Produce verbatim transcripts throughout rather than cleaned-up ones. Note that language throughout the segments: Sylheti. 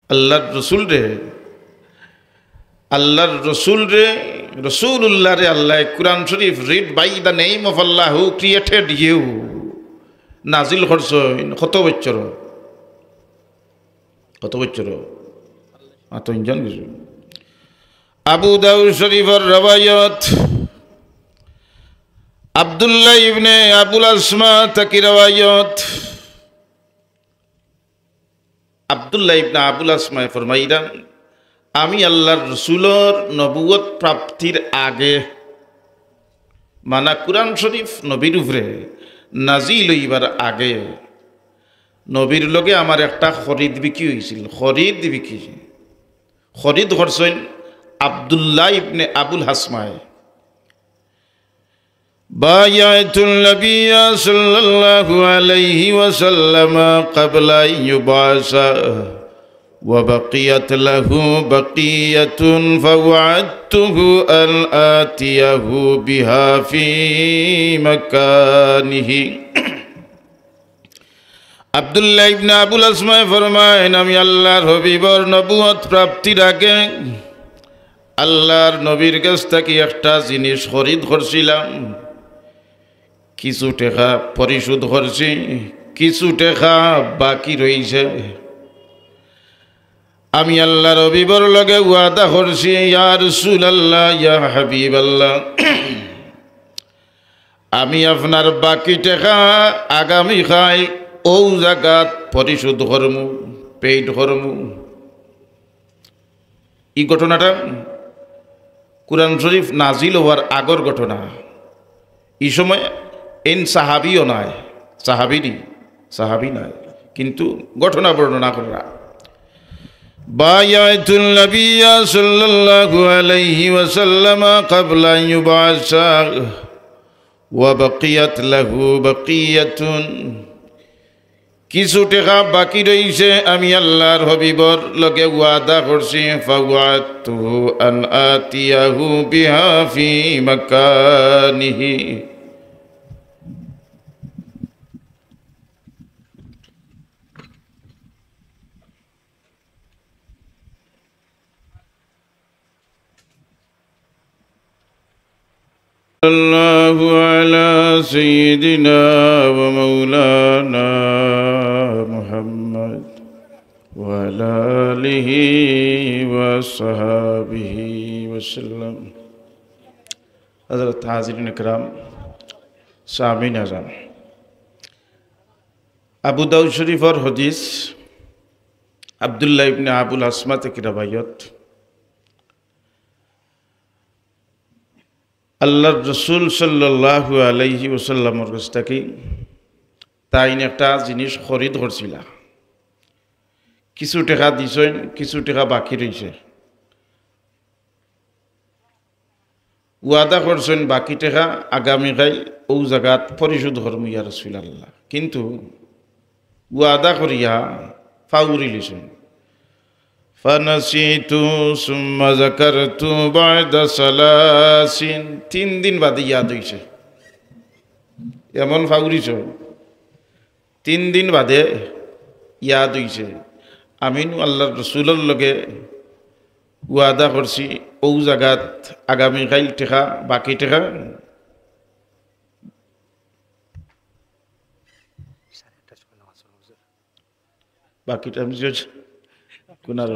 আল্লাহর রসুলরে, আল্লাহর রসুলরে, রসুলুল্লাহরে আল্লাহ কোরআন শরীফ, "Read by the name of Allah who created you", নাজিল করছইন। কত বছর? কত বছর? আ, তিনজন গেছে। আবু দাউদ শরীফর রওয়ায়ত, আব্দুল্লাহ ইবনে আবুল আসমা থাকি রওয়ায়ত। আব্দুল্লাহ ইবনে আবুল আসমায় ফরমাইরা, আমি আল্লাহর রসুলর নবুয়ত প্রাপ্তির আগে, মানা কোরআন শরীফ নবীর উপরে নাজিল হইবার আগে, নবীর লগে আমার একটা খরিদ বিক্রি হইছিল। খরিদ বিক্রি, খরিদ করছইন আব্দুল্লাহ ইবনে আবুল হাসমায়। بايعت النبي صلى الله عليه وسلم قبل أن يبعث وبقيت له بقية فوعدته أن آتيه بها في مكانه. আব্দুল্লাহ ইবনে আবুল আসমায় ফরমাইন, আমি আল্লাহর হাবিবর নবুয়ত প্রাপ্তির আগে আল্লাহর নবীর কাছ থাকি একটা জিনিস খরিদ করছিলাম, কিছু টেকা পরিশোধ করছি, কিছু টেকা বাকি রইছে। আমি আল্লাহর হাবিবর লগে ওয়াদা করছি, ইয়া রাসূলুল্লাহ, ইয়া হাবিবাল্লাহ, আমি আপনার বাকি টেকা আগামীকাইল অউ জাগাত পরিশোধ করমু, paid করমু। ই ঘটনাটা কোরআন শরীফ নাজিল হওয়ার আগর ঘটনা। ই সময় এইন সাহাবিও নায়, সাহাবি নি, সাহাবি নায়, কিন্তু ঘটনা বর্ণনা কররা। بايعت النبي صلى الله عليه وسلم قبل أن يبعث وبقيت له بقية। কিছু টেকা বাকি রইছে, আমি আল্লাহর হাবিবর লগে ওয়াদা করছি, فوعدته أن آتيه بها في مكانه. الله على سيدنا ومولانا محمد وعلى آله وصحبه وسلم. হযরত হাজিরিন একরাম, সামিন আজম, আবু দাউদ শরীফর হাদিস, আব্দুল্লাহ ইবনে আবুল আসমা থাকি রওয়ায়ত। আল্লাহর রাসূল সাল্লাল্লাহু আলাইহি ওয়াসাল্লামর কাছ থাকি তাইন একটা জিনিস খরিদ করছিলা, কিছু টেকা দিছইন, কিছু টেকা বাকি রইছে। ওয়াদা করছইন বাকি টেকা আগামীকাইল অউ জাগাত পরিশোধ করমু, ইয়া রাসূলুল্লাহ। কিন্তু ওয়াদা করিয়া ফাউরিলিছইন। فنسيت ثم ذكرت بعد ثلاث। তিন দিন বাদে ইয়াদ অইছে। এমন ফাউরিছইন। তিন দিন বাদে ইয়াদ অইছে, আমি নু আল্লাহর রাসূলর লগে ওয়াদা করছি, অউ জাগাত আগামীকাইল টেকা, বাকি টেকা, বাকি টেকা আমি যে কুনার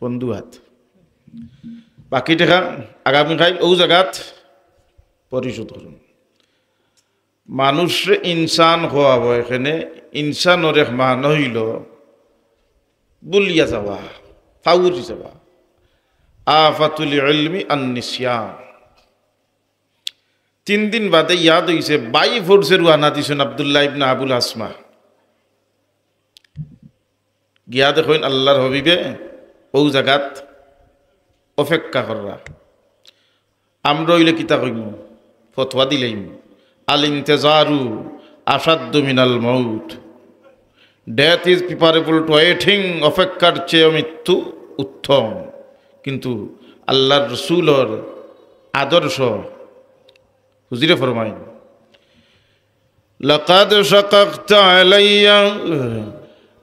বন্ধু হাত, বাকি টেকা আগামীকাইল অউ জাগাত পরিশোধ করমু। মানুষরে ইনসান কওয়া অয়, এখানে ইনসানর এক মানা অইলো ভুলিয়া যাওয়া, ফাউরি যাওয়া। আফাতুল ইলমি আন নিসিয়ান। তিন দিন বাদে ইয়াদ অইছে, by force-এ রওয়ানা দিছইন আব্দুল্লাহ ইবনে আবুল আসমা। গিয়া দেখইন আল্লাহর হাবিবে অউ জাগাত অপেক্ষা কররা। আমরা অইলে কিতা কইমু? ফতোয়া দিলাইমু, আল ইন্তেজারু আশাদ্দু মিনাল মাউত। Death is preferable to waiting, অপেক্ষার চেয়ে মৃত্যু উত্তম। কিন্তু আল্লাহর রাসূলর আদর্শ, হুজুরে ফরমাইন, لقد شققت علي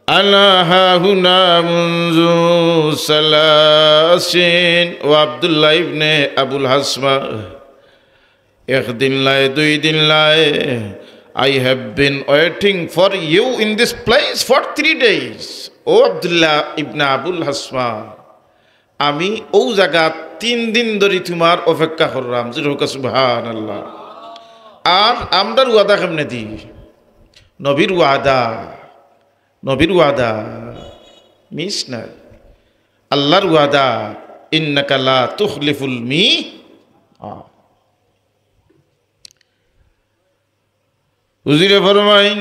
أنا ها هنا منذ ثلاث سنين. ও আব্দুল্লাহ ইবনে আবুল হাসমা, একদিন লায়, দুই দিন লায়, I have been waiting for you in this place for three days. ও আব্দুল্লাহ ইবনে আবুল হাসমা, আমি অউ জাগাত তিন দিন ধরি তুমার অপেক্ষা কররাম। জোরে কউক্কা সুবহানাল্লাহ। আর আমরার ওয়াদা কেমনে দি? নবীর ওয়াদা, নবীর ওয়াদা মিস নায়। আল্লার ওয়াদা, إنك لا تخلف الميعاد. হুজুরে ফরমাইন,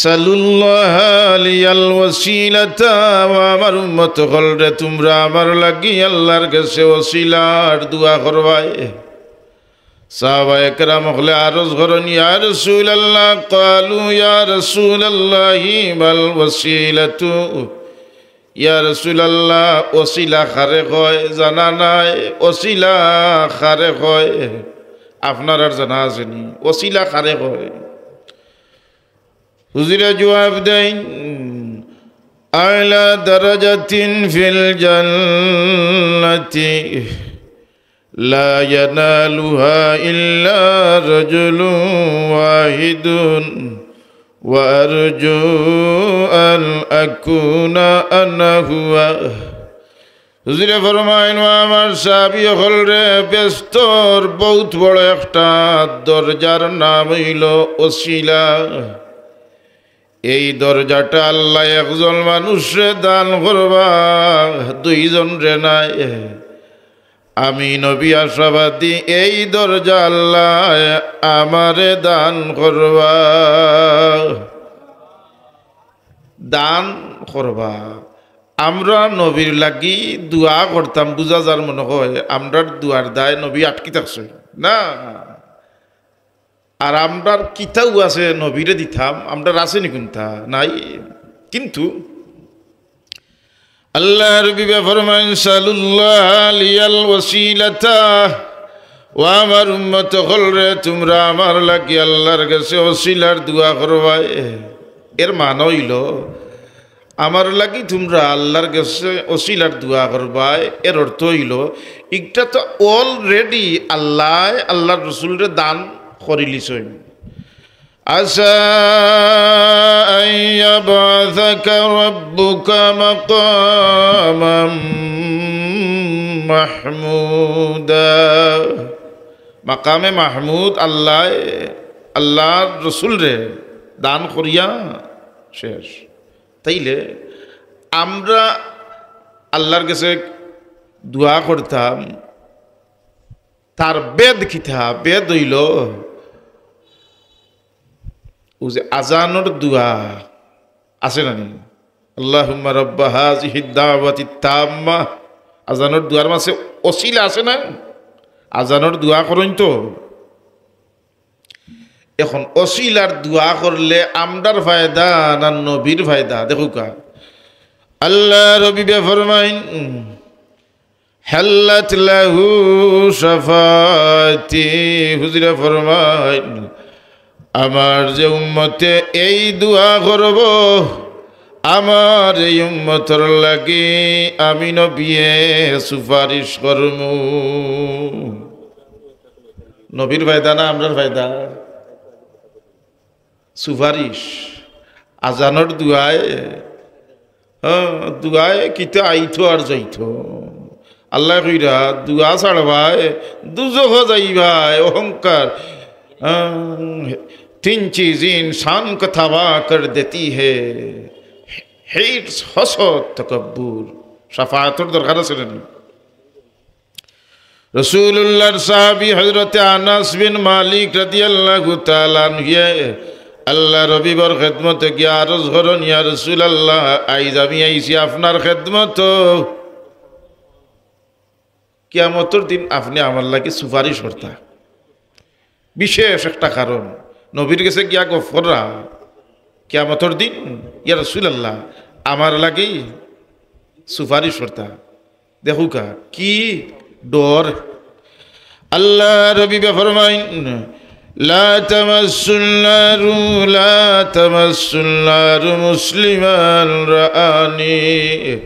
سلوا الله لي الوسيلة, ও আমার উম্মত অকলরে, তুমরা আমার লাগি আল্লার গেছে ওসিলার দোয়া করবায়। সাহাবায়ে কেরাম অকলে আরজ করইন, يا رسول الله. قالوا يا رسول الله ما الوسيلة؟ ইয়া রাসূলুল্লাহ, ওসিলা কারে কয় জানা নাই, ওসিলা কারে কয়? আপনারার জানা আছে নি ওসিলা কারে কয়? হুজুরে জুয়াব দেইন, أعلى درجة في الجنة لا ينالها إلا رجل واحد وأرجو أن أكون أنا هو. হুজুরে ফরমাইন, ও আমার সাহাবী অকলরে, বেহেস্তর বউত বড় একটা দরজার নাম অইলো ওসিলা। এই দরজাটা আল্লায় একজন মানুষরে দান করবা, দুইজনরে নায়। আমি নবী আশাবাদী, এই দরজা আল্লায় আমারে দান করবা, দান করবা। আমরা নবীর লাগি দোয়া করতাম, বুঝা যার মনে হয় আমরার দোয়ার দায় নবী আটকি থাকছে না। আর আমরার কিতাও আছে নবীরে দিতাম, আমরার আছে নি কুনটা? নাই। কিন্তু আল্লার হাবিবে ফরমাইন, سلوا الله لي الوسيلة। ও আমার উম্মত অকলরে, তুমরা আমার লাগি আল্লার গেছে ওসিলার দোয়া করবায়। এর মানে অইলো, আমার লাগি তুমরা আল্লার গেছে ওসিলার দোয়া করবায়। এর অর্থ অইলো, ইটা তো already আল্লায় আল্লার রসুলরে দান করিলিছইন। عسى أن يبعثك ربك مقاما محمودا। মাকামে মাহমুদ আল্লায় আল্লার রসুলরে দান করিয়া শেষ। তাইলে আমরা আল্লার গেছে দোয়া করতাম, তার বেদ কিতা? বেদ অইলো অউ যে আজানর দোয়া আছে না নি? اللهم رب هذه الدعوة التامة। আজানর দোয়ার মাঝে ওসিলা আছে না? আজানর দোয়া করইন তো। এখন ওসিলার দোয়া করলে আমরার ফায়দা না নবীর ফায়দা? দেখউক্কা, আল্লার হাবিবে ফরমাইন, حلت له شفاعتي। হুজুরে ফরমাইন, আমার যে উম্মতে এই দোয়া করবো, আমার এই উম্মতর লাগি আমি নবিয়ে সুপারিশ করমু। নবীর ফায়দা না আমরার ফায়দা? সুপারিশ। আজানর দোয়ায়, হ্যাঁ, দোয়ায় কিতা আইতো আর যাইতো। আল্লায় কইরা, দোয়া ছাড়বায়, দুজখো যাইবায়, অহংকার। হ্যাঁ, তিন চিজ ইনসান কো তবাহ কর দেতি হে, হিরস, হসদ, তকব্বুর। শাফাআতর দরকার আছে না? রাসূলুল্লাহর সাহাবী হযরতে আনাস বিন মালিক রাদিয়াল্লাহু তাআলা আনহুয়ে আল্লার হাবিবর খেদমতে গিয়া আরজ করইন, ইয়া রাসূলুল্লাহ, আইজ আমি আইছি আপনার খেদমতো, কিয়ামতর দিন আপনে আমার লাগি সুপারিশ করতা। বিশেষ একটা কারণ, নবীর গেছে গিয়া গফ কররা, কিয়ামতর দিন, ইয়া রাসূলুল্লাহ, আমার লাগি সুপারিশ করতা। দেখউক্কা, কি ডর। আল্লার হাবিবে ফরমাইন, لا تمس النار، لا تمس النار مسلما رآني।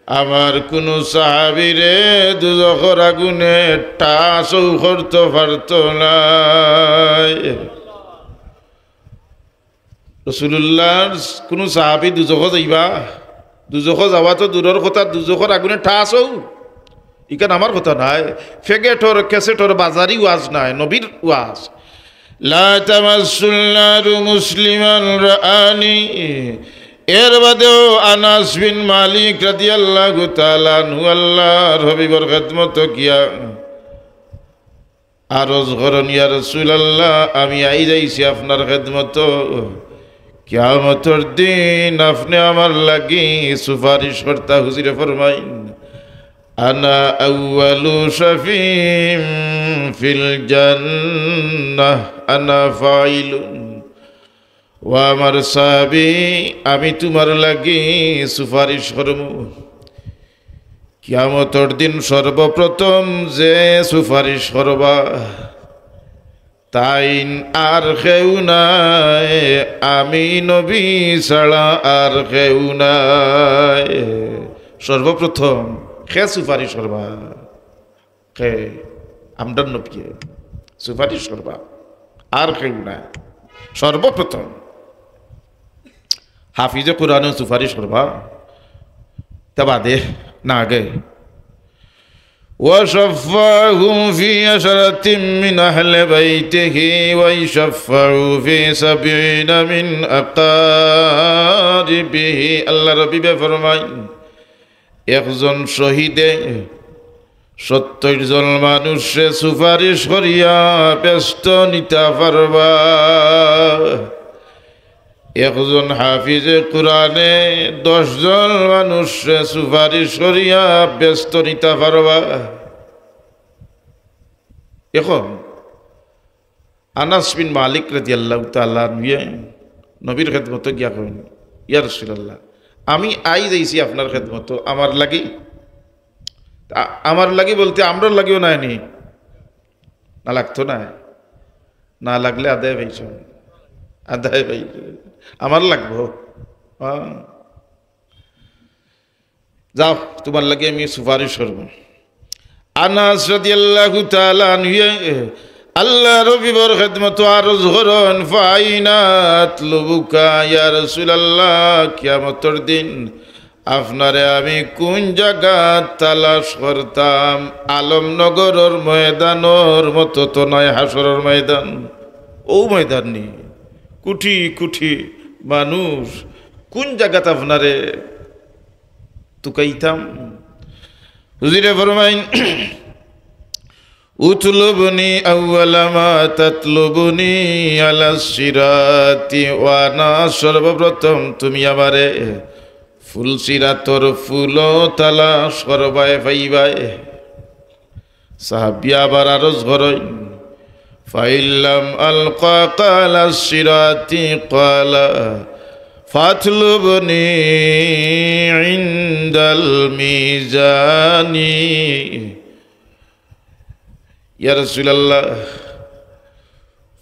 আমার কুনু সাহাবীরে দুজখর আগুনে টাচও করতো পারতো নায়। রাসূলুল্লাহর কুনু সাহাবী দুজখো যাইবা? দুজখো যাওয়া তো দূরর কথা, দুজখর আগুনে টাচও। ইখান আমার কথা নায়, ফেগেটর, ক্যাসেটর বাজারি ওয়াজ নায়, নবীর ওয়াজ। لا تمس النار مسلما رآني। এর বাদেও আনাস বিন মালিক রাদিয়াল্লাহু তাআলা আনহু আল্লাহর হাবিবর খেদমতো গিয়া আরজ করইন, ইয়া রাসূলুল্লাহ, আমি আইজ আইছি আপনার খেদমতো। কিয়ামতর দিন আপনে আমার লাগি সুপারিশ করতা। হুজুরে ফরমাইন, أنا أول شفيع في الجنة، أنا فاعل। ও আমার সাহাবী, আমি তুমার লাগি সুপারিশ করমু। কিয়ামতর দিন সর্বপ্রথম যে সুপারিশ করবা, তাইন আর কেউ নায়, আমি নবী ছাড়া আর কেউ নায়। সর্বপ্রথম কে সুপারিশ করবা? কে? আমরার নবীয়ে সুপারিশ করবা, আর কেউ নায়। সর্বপ্রথম হাফিজে কোরআনে সুপারিশ করবা, তা বাদে না আগে। وشفعه في عشرة من أهل بيته ويشفع في سبعين من أقاربه। আল্লাহর হাবিবে ফরমাইন, একজন শহীদে সত্তইর জন মানুষরে সুপারিশ করিয়া বেহেস্তো নিতা পারবা। একজন হাফিজে কোরআনে দশ জন মানুষরে সুপারিশ করিয়া বেহেস্তো নিতা পারবা। এখন আনাস বিন মালিক রাদিয়াল্লাহু তাআলা আনহুয়ে নবীর খেদমতো গিয়া কইন, ইয়া রাসূলুল্লাহ, আমি আইজ আইছি আপনার খেদমতো, আমার লাগি, আ-, আমার লাগি বলতে আমরার লাগিও নায় নি? না লাগতো নায়? না লাগলে আদায় পাইছো, আদায় পাইছো, আমার লাগবো। হ্যাঁ। যাও, তুমার লাগি আমি সুপারিশ করমু। আনাস রাদিয়াল্লাহু তাআলা আনহুয়ে আল্লাহর হাবিবর খেদমতো আরজ করইন, فأين أطلبك يا رسول الله؟ কিয়ামতর দিন আপনারে আমি কুন জাগাত তালাশ করতাম? আলমনগরর ময়দানর মতো তো নায় হাশরর ময়দান। অউ ময়দান নি, কুটি কুটি মানুষ, কুন জাগাত আপনারে তুকাইতাম? হুজুরে ফরমাইন, اطلبني أول ما تطلبني على الصراط। ও আনাস, সর্বপ্রথম তুমি আমারে ফুলসিরাতর ফুলো তালাশ করবায় পাইবায়। সাহাবী আবার আরজ করইন, فإن لم ألقك على الصراط قال فاطلبني عند الميزان। ইয়া রাসূলুল্লাহ,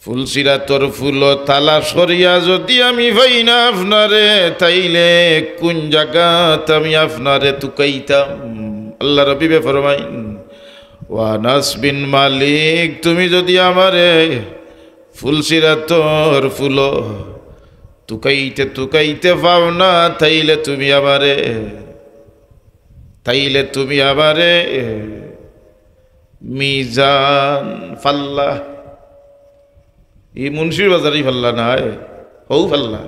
ফুলসিরাতর ফুলো তালাশ করিয়া যদি আমি পাই না আপনারে, তাইলে কুন জাগাত আমি আপনারে তুকাইতাম? আল্লাহর হাবিবে ফরমাইন, ও আনাস বিন মালিক, তুমি যদি আমারে ফুলসিরাতর ফুলো তুকাইতে তুকাইতে পাও না, তাইলে তুমি আমারে, তাইলে তুমি আমারে মিজান, ফাল্লা, ই মুন্সির বাজারি ফাল্লা নায়, হউ ফাল্লা।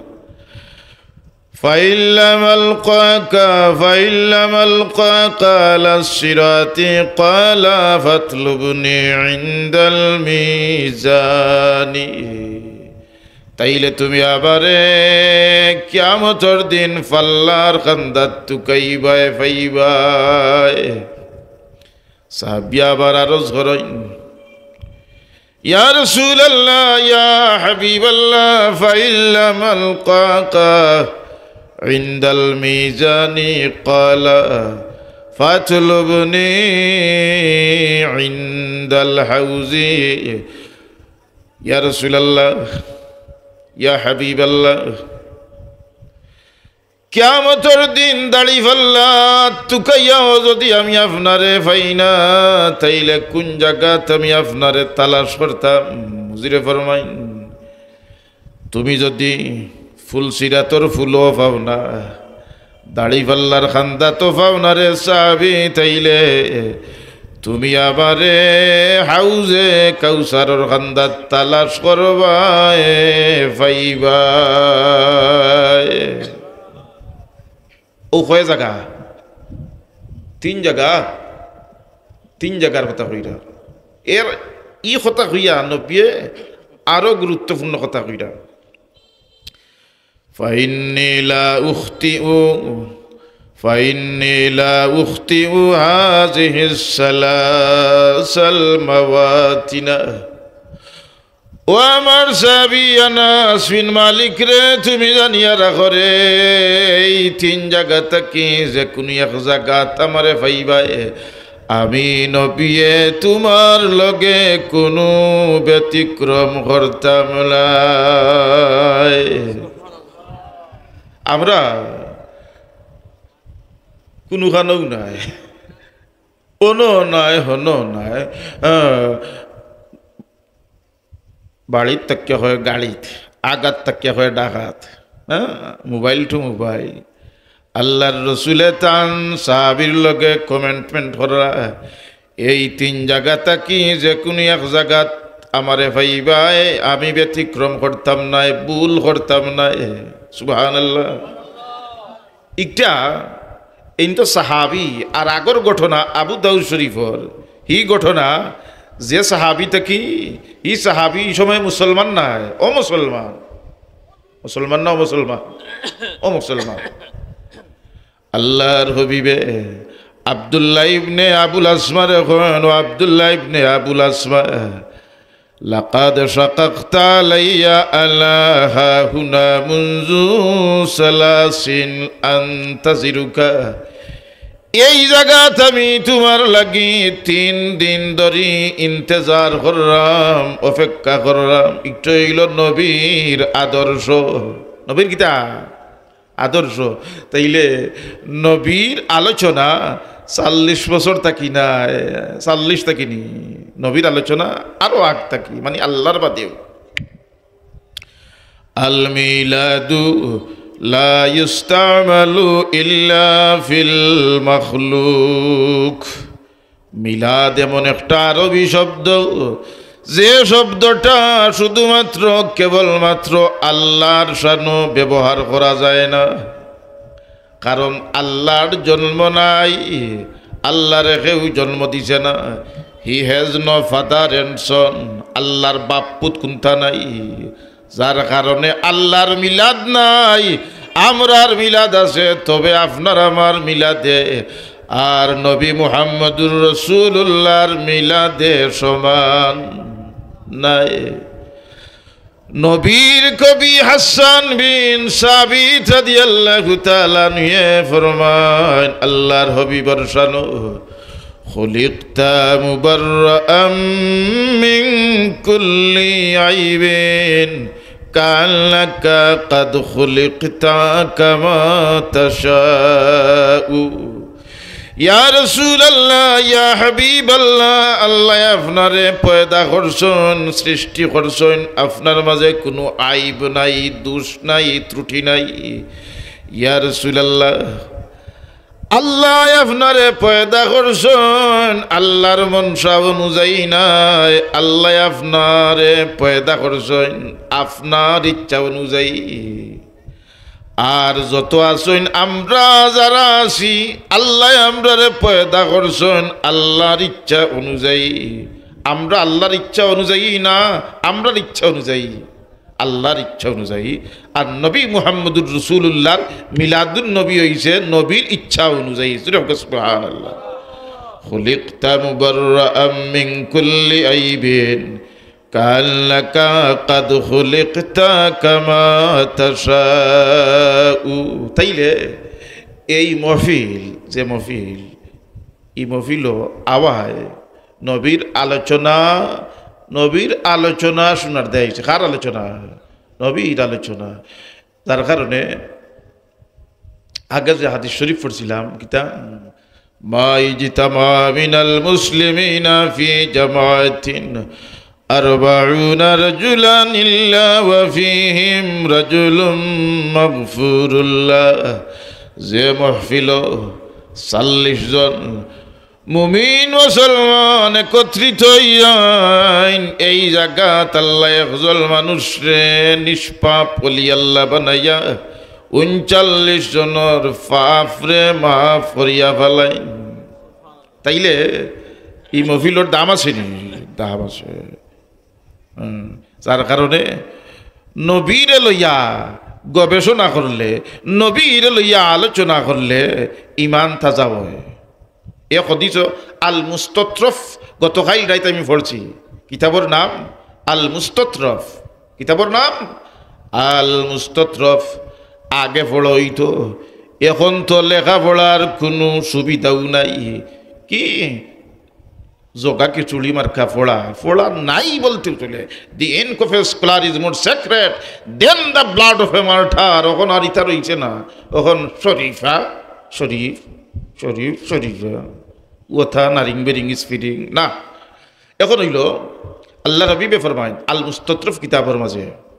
فإن لم ألقك، فإن لم ألقك على الصراط قال فاطلبني عند الميزان। তাইলে তুমি আমারে কিয়ামতর দিন ফাল্লার কান্দাত তুকাইবায় পাইবায়। সাহাবী আবার আরজ করইন, يا رسول الله، يا حبيب الله، فإن لم ألقك عند الميزان قال فاطلبني عند الحوض। ইয়া রাসূলুল্লাহ, ইয়া হাবিবাল্লাহ, কিয়ামতর দিন দাড়ি পাল্লা তুকাইয়াও যদি আমি আপনারে পাই না, তাইলে কুন জাগাত আমি আপনারে তালাশ করতাম? হুজুরে ফরমাইন, তুমি যদি ফুলসিরাতর ফুলো পাও না, দাড়ি পাল্লার কান্দাত পাও না রে সাহাবি, তাইলে তুমি আমারে হাউজে কাউসারর কান্দাত তালাশ করবায়, পাইবায়। অউ কয় জাগা? তিন জাগা। তিন জাগার কথা কইরা। এর ই কথা কইয়া নবিয়ে আরো গুরুত্বপূর্ণ কথা কইরা। فإني لا أخطئ، فإني لا أخطئ هذه الثلاث المواطن। ও আমার সাহাবী আনাস বিন মালিক রে, তুমি জানিয়া রাখো রে, এই তিন জাগা থাকি যে কুনু এক জাগাত আমারে পাইবায়, আমি নবিয়ে তুমার লগে কুনু ব্যতিক্রম করতাম নায়। আমরা কুনুখানও নাই, অনো নাই, হনো নাই। আহ, বাড়িত থাকিয়া কয় গাড়িত, আগাত থাকিয়া কয় ডাকাত। হ্যাঁ, mobile to mobile। আল্লার রসুলে তান সাহাবীর লগে commitment করা, এই তিন জাগা থাকি যে কুনু এক জাগাত আমারে পাইবায়, আমি ব্যতিক্রম করতাম নায়, ভুল করতাম নায়। সুবহানাল্লাহ। ইকটা, এইন তো সাহাবী, আর আগর ঘটনা আবু দাউদ শরীফর, হি ঘটনা যে সাহাবী থাকি, হি সাহাবী ই সময় মুসলমান নায়, অমুসলমান। মুসলমান না অমুসলমান? অমুসলমান। আল্লার হাবিবে আব্দুল্লাহ ইবনে আবুল আসমারে কইন, "ও আব্দুল্লাহ ইবনে আবুল আসমা, লাকাদ শাকাকতা আলাইয়া আলা হাহুনা মুনযু সালাসিন আনতাজিরুকা।" এই জাগাত আমি তুমার লাগি তিন দিন ধরি ইন্তেজার কররাম, অপেক্ষা কররাম। ইকটা অইলো নবীর আদর্শ। নবীর কিতা? আদর্শ। তাইলে নবীর আলোচনা চল্লিশ বছর থাকি নায়, চল্লিশ থাকি নি, নবীর আলোচনা আরো আগ থাকি, মানে আল্লার বাদেও। الميلاد لا يستعمل إلا في المخلوق। মিলাদ এমন একটা আরবি শব্দ, যে শব্দটা শুধুমাত্র, কেবলমাত্র আল্লার শানো ব্যবহার করা যায় না। কারণ আল্লার জন্ম নাই, আল্লারে কেউ জন্ম দিছে না। He has no father and son, আল্লার বাপ-পুত কুন্তা নাই। যার কারণে আল্লার মিলাদ নাই, আমরার মিলাদ আছে, তবে আপনার আমার মিলাদে আর নবী মুহাম্মদুর রাসূলুল্লাহর মিলাদে সমান নাই। নবীর কবি হাসান বিন সাবিত রাদিয়াল্লাহু তাআলা আনহুয়ে ফরমাইন, আল্লার হাবিবর শানো, خلقت مبرأ من كل عيب، كأنك قد خلقت كما تشاء। ইয়া রাসূলুল্লাহ, ইয়া হাবিবাল্লাহ, আল্লায় আপনারে পয়দা করছইন, সৃষ্টি করছইন, আপনার মাঝে কুনু আইব নাই, দোষ নাই, ত্রুটি নাই। ইয়া রাসূলুল্লাহ, আল্লায় আপনারে পয়দা করছইন, আল্লার মনশা অনুযায়ী নায়। আল্লায় আপনারে পয়দা করছইন আপনার ইচ্ছা অনুযায়ী। আর যত আছইন, আমরা যারা আছি, আল্লায় আমরারে পয়দা করছইন আল্লার ইচ্ছা অনুযায়ী। আমরা আল্লার ইচ্ছা অনুযায়ী না, আমরার ইচ্ছা অনুযায়ী। আল্লার ইচ্ছা অনুযায়ী। আর নবী মুহাম্মদুর রাসূলুল্লাহর মিলাদুন নবী অইছে নবীর ইচ্ছা অনুযায়ী। জোরে হোক সুবহানাল্লাহ। خلقت مبرأ من كل عيب، كأنك قد خلقت كما تشاء। তাইলে এই মহফিল, যে মহফিল, ই মহফিলো আওয়ায় নবীর আলোচনা, নবীর আলোচনা শোনার দেয় আইছে। কার আলোচনা? নবীর আলোচনা। যার কারণে আগে যে হাদিস শরীফ পড়ছিলাম, কিতা? ما اجتمع من المسلمين في جماعة أربعون رجلا إلا وفيهم رجل مغفور له। যে মাহফিলো চল্লিশ জন মুমিন মুসলমান একত্রিত অইয়াইন, এই জাগাত আল্লায় একজন মানুষরে নিষ্পাপ অলি আল্লাহ বানাইয়া ঊনচল্লিশ জনর পাপরে মাফ করিয়া ফালাইন। তাইলে ই মাহফিলর দাম আছে নি? দাম আছে। হুম, যার কারণে নবীরে লইয়া গবেষণা করলে, নবীরে লইয়া আলোচনা করলে ইমান তাজা অয়। এ হাদিস আল মুস্ততরফ, গতকাইল রাইত আমি পড়ছি। কিতাবর নাম আল মুস্ততরফ। কিতাবর নাম আল মুস্ততরফ। আগে পড়া অইতো, এখন তো লেখাপড়ার কুনু সুবিধাও নাই। কি জগা খিচুড়ি মার্কা পড়া, পড়া নাই বলতেও চলে। The ink of a scholar is more sacred than the blood of a martyr। এখন আর ইতা রইছে না, এখন শরীফা, শরীফ, শরীফ, শরীফা। ওথা নারিং বেরিং স্পিরিং না। এখন অইলো আল্লার হাবিবে ফরমাইন আল মুস্ততরফ কিতাবর মাঝে,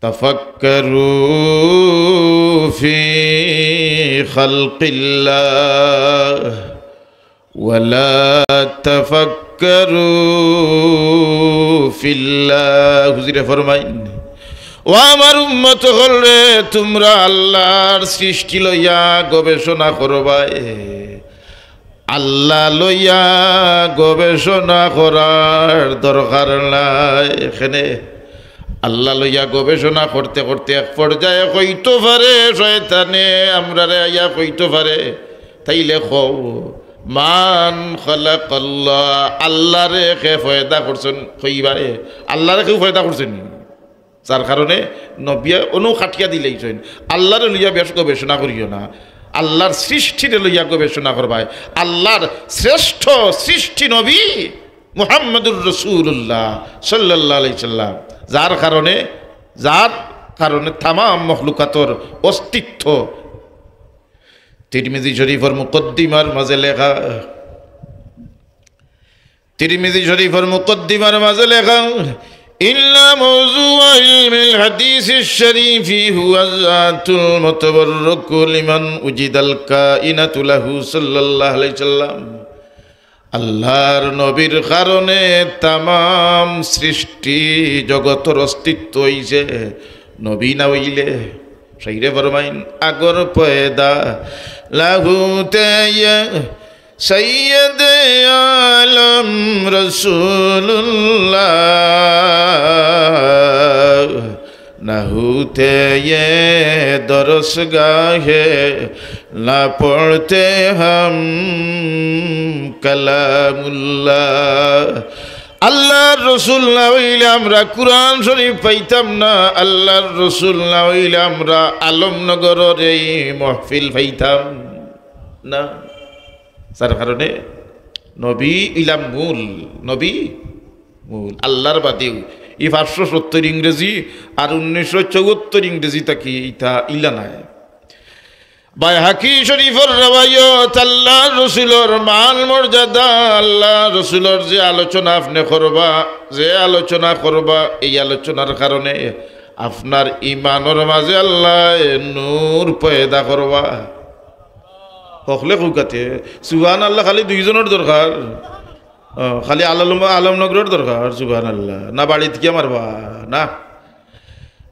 تفكروا في خلق الله ولا تفكروا في الله। হুজুরে ফরমাইন, "ও আমার উম্মত অকলরে, তুমরা আল্লার সৃষ্টি লইয়া গবেষণা করবায়।" আল্লা লইয়া গবেষণা করার দরকার নাই। এখানে আল্লা লইয়া গবেষণা করতে করতে এক পর্যায়ে কইতো পারে শয়তানে, আমরারে আইয়া কইতো পারে, "তাইলে কও, মান খালাকাল্লাহ, আল্লারে কে পয়দা করছইন?" কইবায়, আল্লারে কেউ পয়দা করছইন নি? যার কারণে নবিয়ে অনু কাটিয়া দিলাইছইন, আল্লারে লইয়া বেশ গবেষণা করিও না, আল্লার সৃষ্টিরে লইয়া গবেষণা করবায়। আল্লার শ্রেষ্ঠ সৃষ্টি নবী মুহাম্মাদুর রাসূলুল্লাহ সাল্লাল্লাহু আলাইহি সাল্লাম, যার কারণে, যার কারণে তামাম মখলুকাতর অস্তিত্ব। তিরমিজি শরীফর মুকদ্দিমার মাঝে লেখা, তিরমিজি শরীফর মুকদ্দিমার মাঝে লেখা, "إن موضوع علم الحديث الشريف هو الذات المتبرك لمن وجد الكائنات له صلى الله عليه وسلم।" আল্লার নবীর কারণে তামাম সৃষ্টি জগতর অস্তিত্ব অইছে। নবী না অইলে, শাইরে ফরমাইন, আগর পয়দা লাহু তে ইয়ে সৈয়দ আলম রসুলুল্লাহ, না হতে ইয়ে দরসগাহে, না পড়তে হাম কালামুল্লাহ। আল্লার রসুল না অইলে আমরা কুরআন শরীফ পাইতাম না, আল্লার রসুল না অইলে আমরা আলমনগরর এই মহফিল পাইতাম না। যার কারণে নবী ইলা মূল, নবী মূল। আল্লার বাদেউ ই পাঁচশো সত্তর ইংরেজি আর উনিশশো চুয়াত্তর ইংরেজি থাকি ইতা ইলা নায়। বাইহাকি শরীফর রেওয়ায়ত, আল্লার রসুলর মান মর্যাদা, আল্লার রসুলর যে আলোচনা আপনে করবা, যে আলোচনা করবা, এই আলোচনার কারণে আপনার ইমানর মাঝে আল্লায় নূর পয়দা করবা। হকলে কউক্কা তে, সুবহানাল্লাহ খালি দুইজনর দরকার। অ, খালি আলম-, আলমনগরর দরকার, সুবহানাল্লাহ। না বাড়িত গিয়া মারবা, না।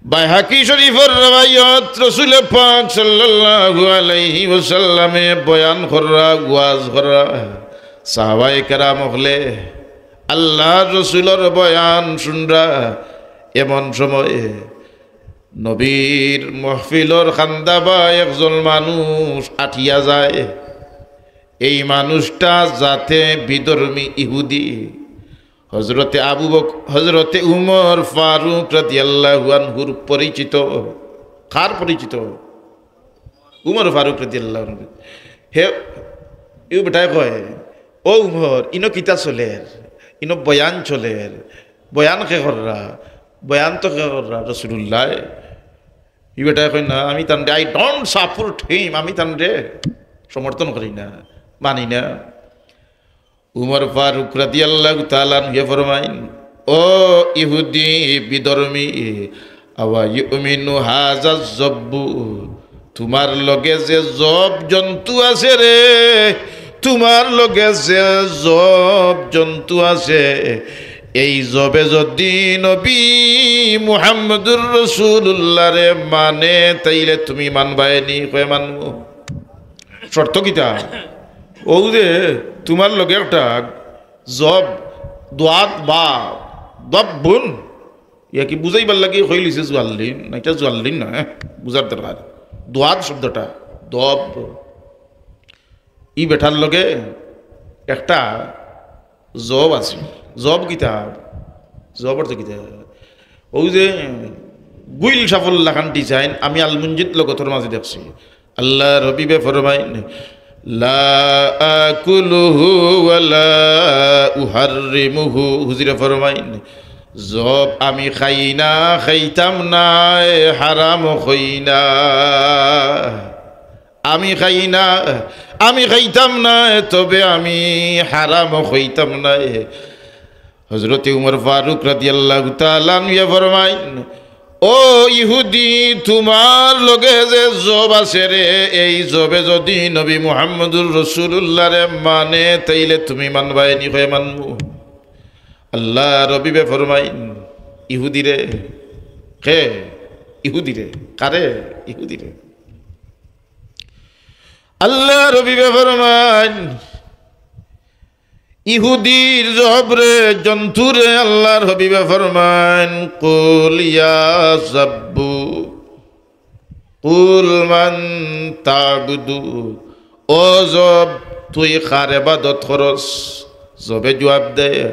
বাইহাকি শরীফর রেওয়ায়ত, রসুলে পাক সাল্লাল্লাহু আলাইহি ওয়াসাল্লামে বয়ান কররা, ওয়াজ কররা, সাহাবায়ে কেরাম অকলে আল্লার রসুলর বয়ান শুনরা। এমন সময়ে নবীর মহফিলর কান্দাবায় একজন মানুষ আটিয়া যায়। এই মানুষটা জাতে বিধর্মী ইহুদি। হজরতে আবু বক-, হজরতে উমর ফারুক রাদিয়াল্লাহু আনহুর পরিচিত। কার পরিচিত? উমর ফারুক রাদিয়াল্লাহু আনহু। হে, ইউ বেটায় কয়, "ও উমর, ইনো কিতা চলের? ইনো বয়ান চলের, বয়ান কে কররা? বয়ান তো কে কররা? রাসূলুল্লাহ। ই বেটায় কয় না, আমি তানরে, "I don't support him", আমি তানরে সমর্থন করি না, মানি না। উমর ফারুক রাদিয়াল্লাহু তাআলা আনহু ফরমাইন, "ও ইহুদি বিধর্মী, আওয়া ইউমিনু হাযা যব্বু, তুমার লগে যে জব জন্তু আছে রে, তুমার লগে যে জব জন্তু আছে, এই জবে যদি নবী মুহাম্মদুর রাসূলুল্লাহরে মানে, তাইলে তুমি মানবায়নি?" কয়, "মানমু।" শর্ত কিতা? অউ যে তুমার লগে একটা জব, দোয়াত বা দব্বুন, ইয়া কি বুঝাইবার লাগি কইলিছে জুয়াল্লিন, না, ইটা জুয়াল্লিন না, হ্যাঁ, বুঝার দরকার। দোয়াত শব্দটা, দব, ই বেটার লগে একটা জব আছে। জব কিতা? জব অর্থ কিতা? অউ যে গুইল সাফল লাখান design আমি আল মুনজিত লগতর মাঝে দেখছি। আল্লাহর হাবিবে ফরমাইন, "লা আকুলুহু ওয়া লা উহাররিমুহু।" হুজুরে ফরমাইন, "জব আমি খাই না, খাইতাম না, এ হারাম খাই না।" আমি খাই না, আমি খাইতাম না, তবে আমি হারাম খাইতাম না। হযরতে উমর ফারুক রাদিয়াল্লাহু তাআলা আনহু ফরমাইন, "ও ইহুদি, তুমার লগে যে জব আছে রে, এই জবে যদি নবী মুহাম্মদুর রাসূলুল্লাহরে মানে, তাইলে তুমি মানবায়নি?" কয়, "মানমু।" আল্লাহর হাবিবে ফরমাইন, "ইহুদিরে।" কে? ইহুদিরে। কারে? ইহুদিরে। আল্লাহর হাবিবে ফরমাইন, ইহুদির জবরে, জন্তুরে আল্লাহর হাবিবে ফরমাইন, "কুল ইয়া জব্বু, কুল মান তা'বুদু।" ও জব, তুই কার ইবাদত করস? জবে জুয়াব দেয়,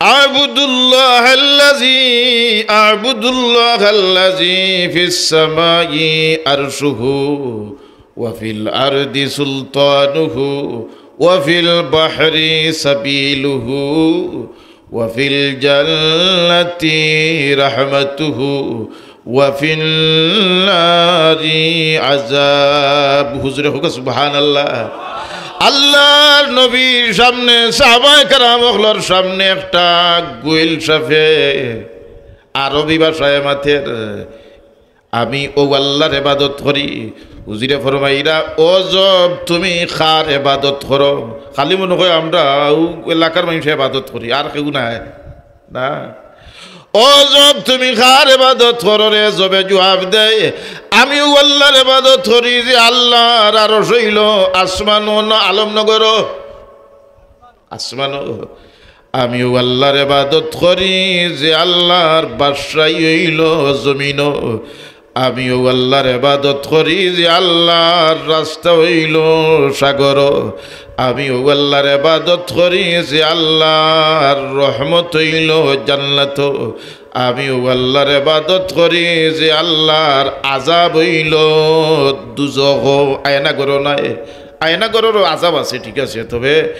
"আ'বুদুল্লাহাল্লাযী, আ'বুদুল্লাহাল্লাযী ফিস সামাই আরশুহু, ওয়া ফিল আরদি সুলতানুহু, ওয়া ফিল বাহরি সাবিলাহু, ওয়া ফিল জান্নাতি রাহমাতুহু, ওয়া ফিন নারি আযাব।" হুজুরে কউক্কা সুবহানাল্লাহ। আল্লাহর নবীর সামনে, সাহাবায়ে কেরাম অকলর সামনে একটা গুইল সাফে আরবি ভাষায় মাতের, "আমি অউ আল্লাহর ইবাদত করি।" হুজুরে ফরমাইরা, "ও জব, তুমি কার ইবাদত করো?" খালি মনো কয় আমরা অউ এলাকার মানষে ইবাদত করি, আর কেউ নাই। না। "ও জব, তুমি কার ইবাদত করো রে?" জবে জুয়াব দেয়, "আমি অউ আল্লাহর ইবাদত করি যে আল্লাহর আরশ অইলো আসমানো না আলমনগরো?" আসমানো। "আমি অউ আল্লাহর ইবাদত করি যে আল্লাহর বাদশাই অইলো জমিনো।" আমি অউ আল্লাহর ইবাদত করি যে আল্লাহর রাস্তা অইলো সাগরো। আমি অউ আল্লাহর ইবাদত করি যে আল্লাহর রহমত অইলো জান্নাতো। আমি অউ আল্লাহর ইবাদত করি যে আল্লাহর আযাব অইলো দুজখো। আয়না ঘরো নায়, আয়না ঘররও আযাব আছে, ঠিক আছে, তবে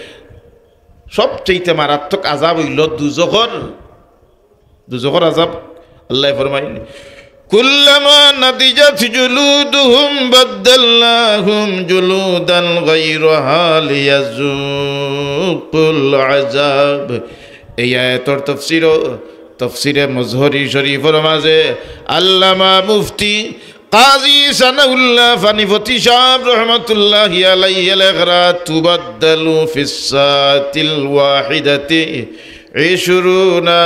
সবচাইতে মারাত্মক আযাব অইলো দুজখর দুজখর আযাব। আল্লায় ফরমাইন, "কুল্লামা নাদিজাত জুলুদুহুম বাদদালনাহুম জুলুদান গায়রাহা লিয়াযুকুল আযাব।" এই আয়াতর তাফসীরও, তাফসীরে মজহরি শরীফর মাঝে আল্লামা মুফতি কাজী সানাউল্লাহ পানিপতি সাহেব রহমাতুল্লাহি আলাইহি লেখরা, "তুবাদ্দালু ফিস সাআতিল ওয়াহিদাতি ইশরুনা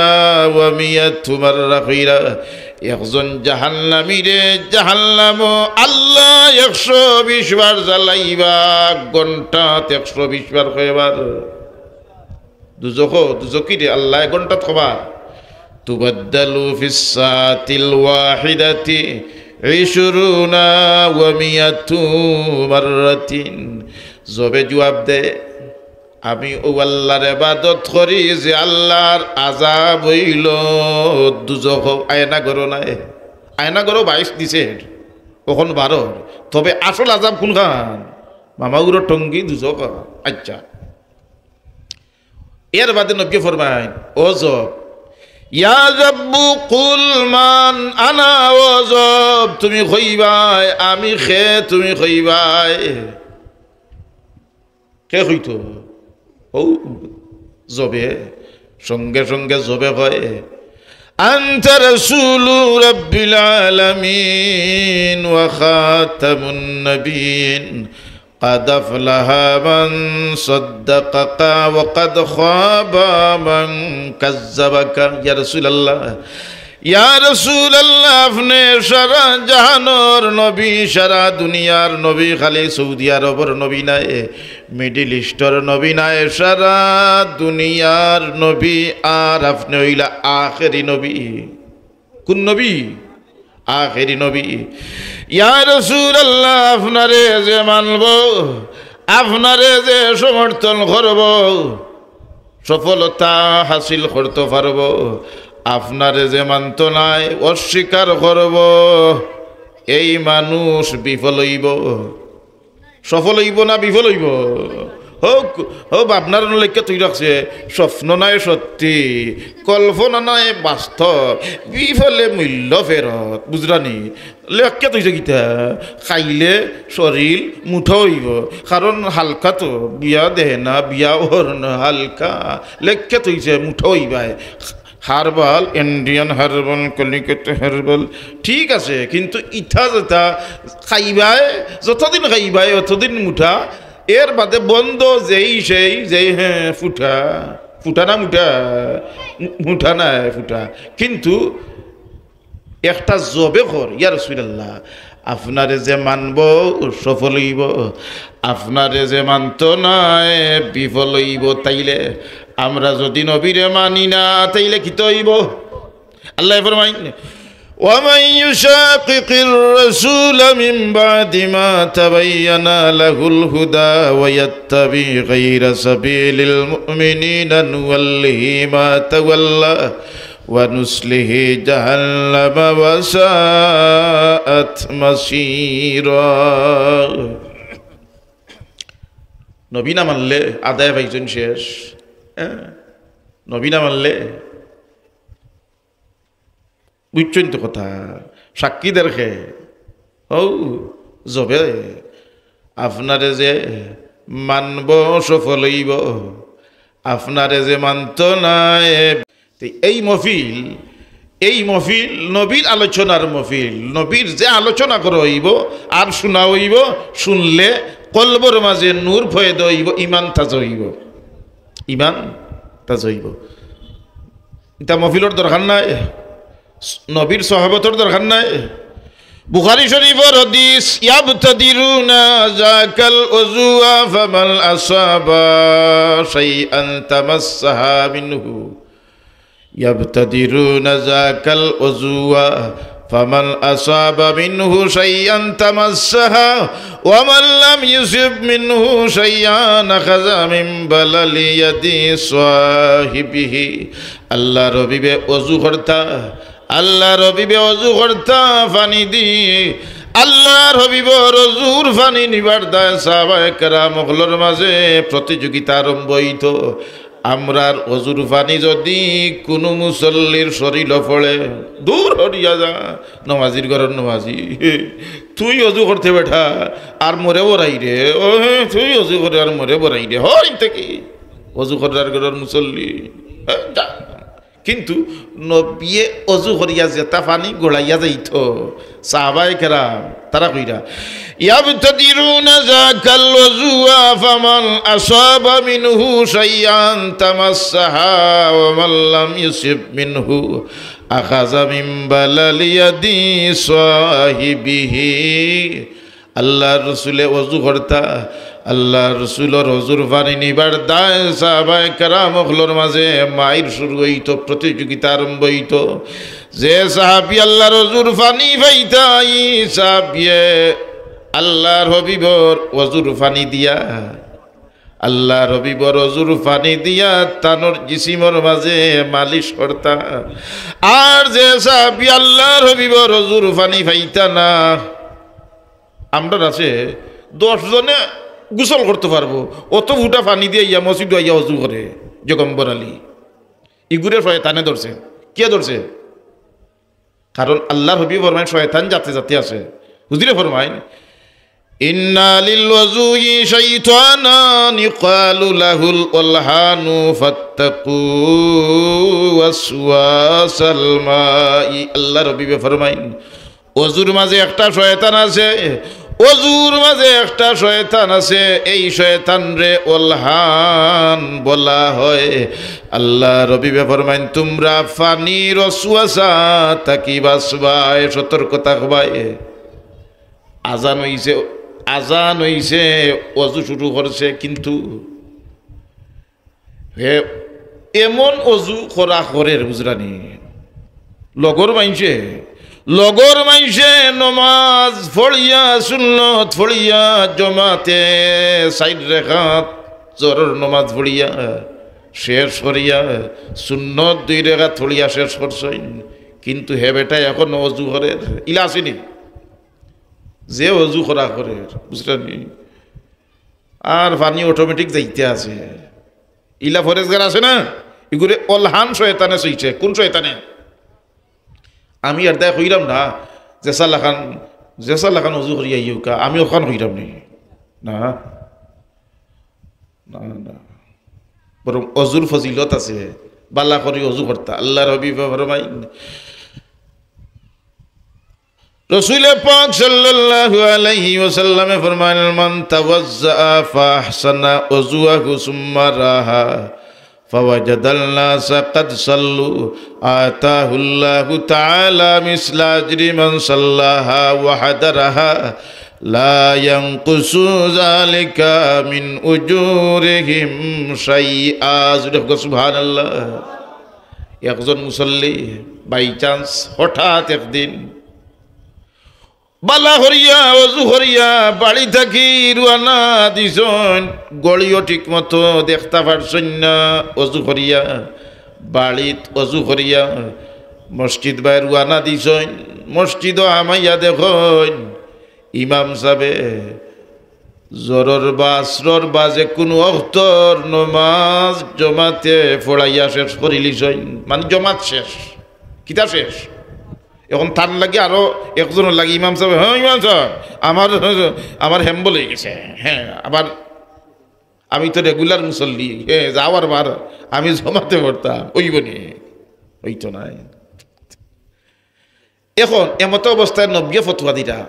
ওয়া মিয়াতু মাররা" কইরা। একজন জাহান্নামীরে জাহান্নামো আল্লায় একশো বিশ বার জ্বালাইবা, ঘন্টাত একশো বিশ বার কয়বার? দুজখ, দুজখিরে আল্লায় ঘন্টাত কয়বার? তুবাদ্দালু ফিস সাআতিল ওয়াহিদাতি ইশরুনা ওয়া মিয়াতু মাররাতিন। জবে জুয়াব দে, "আমি অউ আল্লার ইবাদত করি যে আল্লার আযাব অইলো দুজখ।" আয়না ঘরো নায়, আয়না ঘরো বাইশ দিছে, অখন বারো। তবে আসল আযাব কুনখান? মামাগুরর টঙ্গি দুজখ। আইচ্ছা, এর বাদে নবীয়ে ফরমাইন, "ও জব, ইয়া জব্বু কুল মান আনা, ও জব, তুমি কইবায় আমি কে, তুমি কইবায়।" কে কইতো? ও জবে, সঙ্গে সঙ্গে জবে কয়, "আনতা রাসূলু রাব্বিল আলামিন ওয়া খাতামুন নাবিয়িন, ক্বাদ আফলাহা মান সাদ্দাকাকা ওয়া ক্বাদ খাবা মান কাযযাবাকা।" ইয়া রাসূলুল্লাহ, ইয়া রাসূলুল্লাহ, আপনে সারা জাহানর নবী, সারা দুনিয়ার নবী, খালি সৌদি আরবর নবী নায়, মিডল ইস্টর নবী নায়, সারা দুনিয়ার নবী, আর আপনে অইলা আখেরি নবী। কুন নবী? আখেরি নবী। ইয়া রাসূলুল্লাহ, আপনারে যে মানবো, আপনারে যে সমর্থন করবো, সফলতা হাসিল করতো পারবো। আপনারে যে মানতো নায়, অস্বীকার করবো, এই মানুষ বিফল অইবো। সফল অইবো না বিফল অইবো? হউক, হউক, আপনার লেখা তুই রাখছে, স্বপ্ন নায় সত্যি, কল্পনা নায় বাস্তব, বিফলে মূল্য ফেরত, বুঝরানি? লেখকে তুই যে কিতা, খাইলে শরীর মুঠা অইবো, কারণ হালকা তো, বিয়া দেহে না, বিয়া ওর না হালকা, লেখকে তুই যে মুঠা অইবায়। হারবাল, ইন্ডিয়ান হারবাল, কলিকাতা হারবাল, ঠিক আছে, কিন্তু ইতা যেতা খাইবায়, যতদিন খাইবায়, অতদিন মুঠা, এর বাদে বন্ধ যেই সেই, যেই, হ্যাঁ, ফুটা, ফুটা না মুঠা, মু-, মুঠা না ফুটা, কিন্তু একটা জবে কর, ইয়া রাসূলুল্লাহ, আপনারে যে মানবো, সফল অইবো, আপনারে যে মানতো নায়, বিফল অইবো। তাইলে আমরা যদি নবীরে মানি না, তাইলে কিতা অইবো? আল্লায় ফরমাইন, "ওয়া মান ইউশাকিকির রাসূলা মিন বাদি মা তাবায়্যানা লাহুল হুদা ওয়া ইয়াত্তাবি গায়রা সাবিলিল মুমিনিনা নুওয়াল্লিহি মা তাওয়াল্লা ওয়া নুসলিহি জাহান্নামা ওয়া সাআত মাসীরা।" নবী না মানলে আদায় পাইছইন শেষ। হ্যাঁ? নবী না মানলে, বুঝছইন তো কথা? সাক্ষী দের কে? ও জবে, আপনারে যে মানবো সফল অইবো, আপনারে যে মানতো নায়। তে এই মহফিল, এই মহফিল নবীর আলোচনার মহফিল, নবীর যে আলোচনা করা অইবো আর শুনা অইবো, শুনলে কলবর মাঝে নূর পয়দা অইবো, ইমান তাজা অইবো, ইমান তাজা অইবো। ইতা মহফিলর দরকার নাই, নবীর সহবতর দরকার নাই। বুখারী শরীফর হাদিস, "ইয়াবতাদিরুনা যাকাল উযুওয়া ফামান আসাবা শাইআন তামাসসাহা মিনহু।" ইয়াবতাদিরুনা যাকাল উযুওয়া ফামান আসাবা মিনহু শাইআন তামাসসাহা ওয়া মান লাম ইউসিব মিনহু শাইআন আখাযা মিন বালালি ইয়াদি সাহিবিহি। আল্লাহর হাবিবে অজু করতা, আল্লাহর হাবিবে অজু করতা পানি দি, আল্লাহর হাবিবর অজুর পানি নিবার দায় সাহাবায়ে কেরাম অকলর মাঝে প্রতিযোগিতা আরম্ভ অইতো। আমরার অজুর পানি যদি কুনু মুসল্লির শরীলো পড়ে, দূর হরিয়া যা, নমাজির ঘরর নমাজি। তুই অজু করতে বেটা, আর মোরে বড়াই রে। ও হে, তুই অজু করে আর মোরে বড়াই রে। হই থাকি অজু করার ঘরর মুসল্লি। এ, যা। কিন্তু নবিয়ে অজু করিয়া যেতা পানি গড়াইয়া যাইতো, সাহাবায়ে কেরাম, তারা কইরা, "ইয়াবতাদিরুনা যাকাল উযুওয়া ফামান আসাবা মিনহু শাইআন তামাসসাহা ওয়া মান লাম ইউসিব মিনহু আখাযা মিন বালালি ইয়াদি সাহিবিহি।" আল্লাহর রসুলে অজু করতা, আল্লাহর রসুলর অজুর পানি নিবার দায় সাহাবায়ে কেরাম অকলর মাঝে মাইর শুরু অইতো, প্রতিযোগিতা আরম্ভ অইতো। যে সাহাবি আল্লাহর অজুর পানি পাইতা, ই সাহাবিয়ে আল্লাহর হাবিবর অজুর পানি দিয়া, আল্লাহর হাবিবর অজুর পানি দিয়া তানর জিসিমর মাঝে মালিশ করতা। আর যে সাহাবি আল্লাহর হাবিবর অজুর পানি পাইতা না, আমরার আছে দশ জনে গোসল করতে পারবো, অত ফুটা পানি দিয়া ইয়া মসজিদো আইয়া অজু করে। জগম্বর আলী, ইগুরে শয়তানে ধরছে। কিয়া ধরছে? কারণ আল্লাহর হাবিবে ফরমাইন, শয়তান জাতে জাতে আছে। হুজুরে ফরমাইন, "ইন্না লিল ওয়াজুই শাইতানান ইউকালু লাহুল ওলহানু ফাত্তাকু ওয়াসওয়াসাল মাই।" আল্লাহর হাবিবে ফরমাইন, অজুর মাঝে একটা শয়তান আছে, অজুর মাঝে একটা শয়তান আছে, এই শয়তানরে ওলহান বলা হয়। আল্লাহর হাবিবে ফরমাইন, তুমরা পানির ওয়াসওয়াসা থাকি বাঁচবায়, সতর্ক থাকবায়। আজান অইছে, আজান অইছে, অজু শুরু করছে, কিন্তু হে এমন অজু করা করের, বুঝরানি? লগর মাইনষে, লগর মাইনষে নমাজ পড়িয়া, সুন্নত পড়িয়া, জমাতে চাইর রেকাত জোহরর নমাজ পড়িয়া শেষ করিয়া, সুন্নত দুই রেকাত পড়িয়া শেষ করছইন, কিন্তু হে বেটা এখন অজু করের, ইলা আছেনি? যে অজু করা করের, বুঝরানি? আর পানি অটোমেটিক যাইতে আছে। ইলা ফরেজগার আছে না? ইগুরে ওলহান শয়তানে ছইছে। কোন শয়তানে? আমি এর দায় কইরাম না, যেসা লাখান, যেসা লাখান অজু করিয়া আইউক্কা, আমি অখান কইরাম নি। না, না, না। বরং অজুর ফজিলত আছে, বালা করি অজু করতা। আল্লাহর হাবিবে ফরমাইন, রসুলে পাক সাল্লাল্লাহু আলাইহি ওয়াসাল্লামে ফরমাইন, "মান তাওয়াজ্জাআ ফাআহসানা ওযুআহু সুম্মা রাহা ফাওয়াজাদান নাসা কাদ সাল্লু আতাহুল্লাহু তাআলা মিসলা আজরি মান সাল্লাহা ওয়া হাদারাহা লা ইয়ানকুসু যালিকা মিন উজুরিহিম শাইআ।" জোরে কও, সুবহানাল্লাহ। একজন মুসল্লি by chance হঠাৎ একদিন বালা করিয়া, অজু করিয়া, বাড়ি থাকি রওয়ানা দিছইন, ঘড়িও ঠিক মতো দেখতা পারছইন না, অজু করিয়া, বাড়িত অজু করিয়া, মসজিদ বায় রওয়ানা দিছইন, মসজিদো হামাইয়া দেখইন, ইমাম সাবে জোহরর বা আসরর বা যে কুনু অক্তর নমাজ জমাতে পড়াইয়া শেষ করিলিছইন, মানে জমাত শেষ। কিতা শেষ? এখন তার লাগি আরো একজনর লাগি ইমাম সাবে, "হ্যাঁ ইমাম সাব, আমার, আমার হ্যাম্বল অইগেছে, হ্যাঁ, আবার আমি তো রেগুলার মুসল্লি, হ্যাঁ, যাওয়ার বার আমি জমাতে পড়তাম, অইবো নি?" অইতো নায়। এখন এমতো অবস্থায় নবীয়ে ফতোয়া দিরা,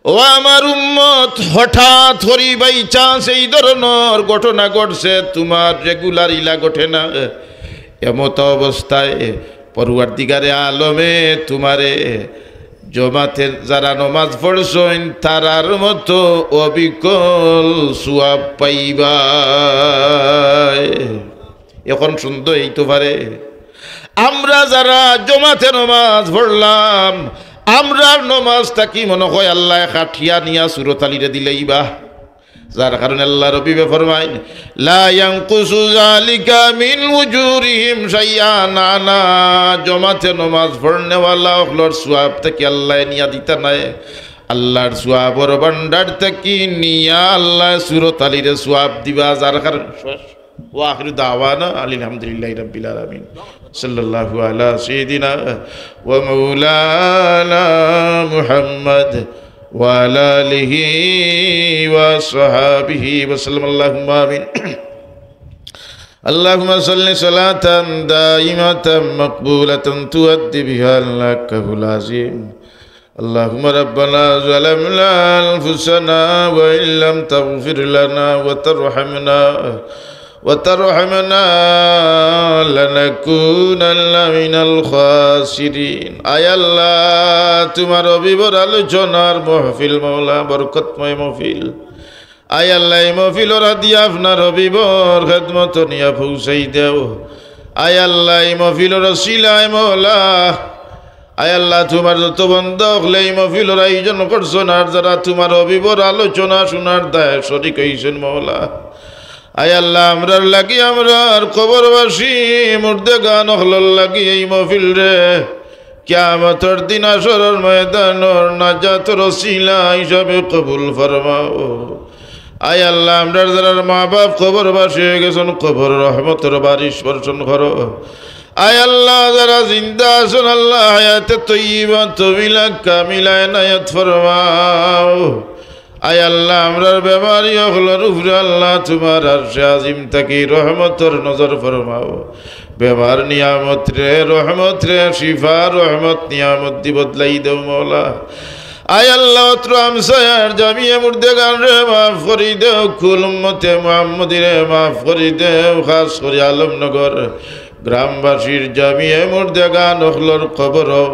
"ও আমার উম্মত, হঠাৎ করি by chance এই ধরনর ঘটনা ঘটছে, তুমার regular ইলা ঘটে না। এমতো অবস্থায় পরওয়ারদিগারে আলমে তুমারে জমাতে যারা নমাজ পড়ছইন, তারার মতো অবিকল সওয়াব পাইবায়।" এখন সন্দেহ অইতো পারে, আমরা যারা জমাতে নমাজ পড়লাম, আমরার নমাজ থাকি মনে হয় আল্লায় কাটিয়া নিয়া সুরত আলীরে দিলাইবা। যার কারণে আল্লার হাবিবে ফরমাইন, "লা ইয়ানকুসু যালিকা মিন উজুরিহিম শাইআ।" না, না, জমাতে নমাজ পড়নেওয়ালা অকলর সওয়াব থাকি আল্লায় নিয়া দিতা নায়। আল্লার সওয়াবর ভান্ডার থাকি নিয়া আল্লায় সুরত আলীরে সওয়াব দিবা, যার কারণে ওয়া আখিরু দাওয়ানা আনিল হামদুলিল্লাহি রাব্বিল আলামিন। সাল্লাল্লাহু আলা সাইয়্যিদিনা ওয়া মাওলানা মুহাম্মদ ওয়া আলা আলিহি ওয়া সাহবিহি ওয়া সাল্লাম। আল্লাহুম্মা আমিন। اللهم صل صلاة دائمة مقبولة تؤدي بها الحق العظيم. اللهم ربنا ظلمنا أنفسنا وإن لم تغفر لنا وترحمنا، وترحمنا لنكونن من الخاسرين। আয় আল্লাহ, তুমার হাবিবর আলোচনার মাহফিল, মাওলা, বরকতময় মাহফিল। আয় আল্লাহ, এই মাহফিলর হাদিয়া আপনার হাবিবর খেদমতো নিয়া পৌঁছাই দেও। আয় আল্লাহ, এই মাহফিলর উসিলায় মাওলা, আয় আল্লাহ, তুমার যত বন্দা অকলে এই মাহফিলর আয়োজন করছইন, আর যারা তুমার হাবিবর আলোচনা শুনার দায় শরিক অইছইন মাওলা, আয় আল্লাহ, আমরার লাগি, আমরার কবরবাসী মুর্দেগান অকলর লাগি এই মাহফিলরে কিয়ামতর দিন হাশরর ময়দানর নাজাতর উসিলা হিসাবে কবুল ফরমাও। আয় আল্লাহ, আমরার যারার মা বাপ কবরবাসী অইগেছইন, কবর রহমতর বারিশ বর্ষণ করো। আয় আল্লাহ, যারা জিন্দা আছইন আল্লাহ, হায়াতে তৈয়বা তমিলা কামিলা এনায়েত ফরমাও। আয় আল্লাহ, আমরার বেমারি অকলর উপরে আল্লাহ তুমার আরশে আজিম থাকি রহমতর নজর ফরমাও। বেমার নিয়ামতরে রহমতরে শিফা রহমত নিয়ামতদি বদলাই দেও মওলা। আয় আল্লাহ, অত্র আমসায়ার জামিয়ে মুর্দেগানরে মাফ করি দেও, কুল উম্মতে মুহাম্মদীরে মাফ করি দেও, খাস করি আলমনগর গ্রামবাসীর জামিয়ে মুর্দেগান অকলর কবরো